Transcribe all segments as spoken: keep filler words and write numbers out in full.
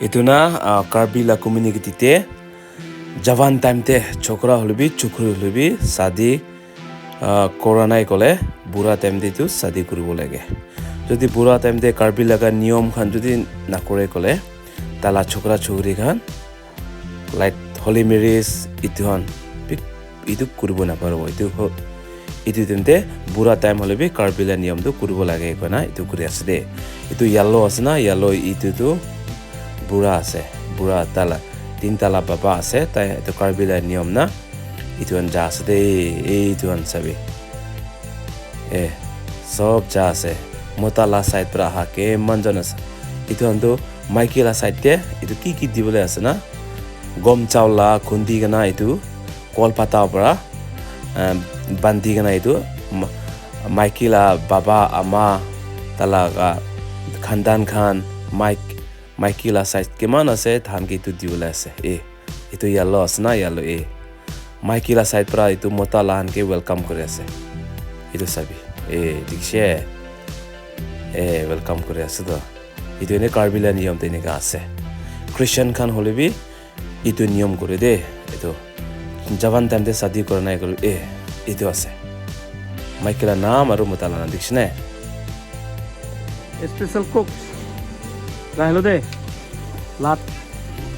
Itum na, ah, Karbi la community te jawan time te chokra holebi chukri holebi sadi, ah, koranai kole bura time te itum sadi kuribo lage. Jodi bura time te Karbi laga niyom khan jodi nakore kole, ta la chokra chukri khan, like holy marriage itum khan pik itum kuribo naparo. Itum ho, itum time te bura time holebi Karbi la niyom tu kuribo lage kona itum kuri ase de. Itum yellow ase na, yellow itum tu bura ase, bura ta la, tinta la baba ase, ta itum Karbi la niyom na, itum khan ja ase de, e itum khan sabi. E, sob ja ase, mota la side pra ha ke manjon ase. Itum khan tu maiki la side te, itum ki ki dibole ase na, gom chaula, khundi kena itum, kol patau pra, em, bandi kena itum, ma-, maiki la baba ama, ta la ka khandan khan, maik-, maiki la side keman ase, than ke itum dibole ase. E, itum yellow ase na, yellow e. Maiki la side pra itum mota la han ke welcome kore ase. Itum sabi. E, dikse. E, welcome kore ase to. Itum ne Karbi la niyom te ne ka ase. Christian khan holebi itum niyom kore de. Itum jawan time te sadi koranai kole, e, itum ase. Maiki la nam aru mota la nam dikse ne. Special cooks. Lahelo de. Lat.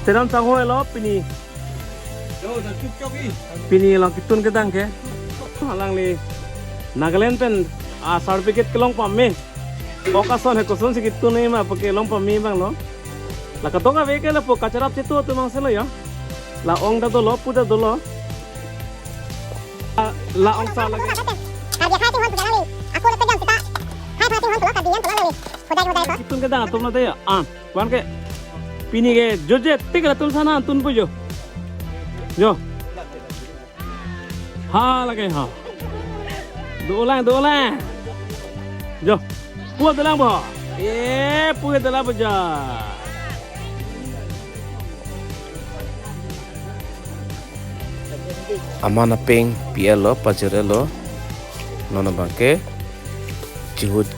Teram changho elo pini. Pini lang kitun kedang ke. Alangli Nagaland pen a certificate kelong pame. Oka son he koson si kitun ni ma pake long pame abang lo. La katok ave ke lapu kacharap chitu atum mang selo ya. La ong ta dolo, pu ta dolo. La, la ong sa lagi. Karbi akhai atum hon puja nangli. Ako le pegang kita. Hai akhai atum hon pulo, Karbi atum pulo nangli. Hodai hodai ko. Kitun kedang atum lo de ya. Ah, wan ke. Pini ke joje tik atum sana tun pu jo. Jo. Ha lagi ha. Dolang, dolang. Jo. Pu dolang bo. E, pu dolang bo ja. Aman apeng P L lo, pajir lo. Non abang ke chihut.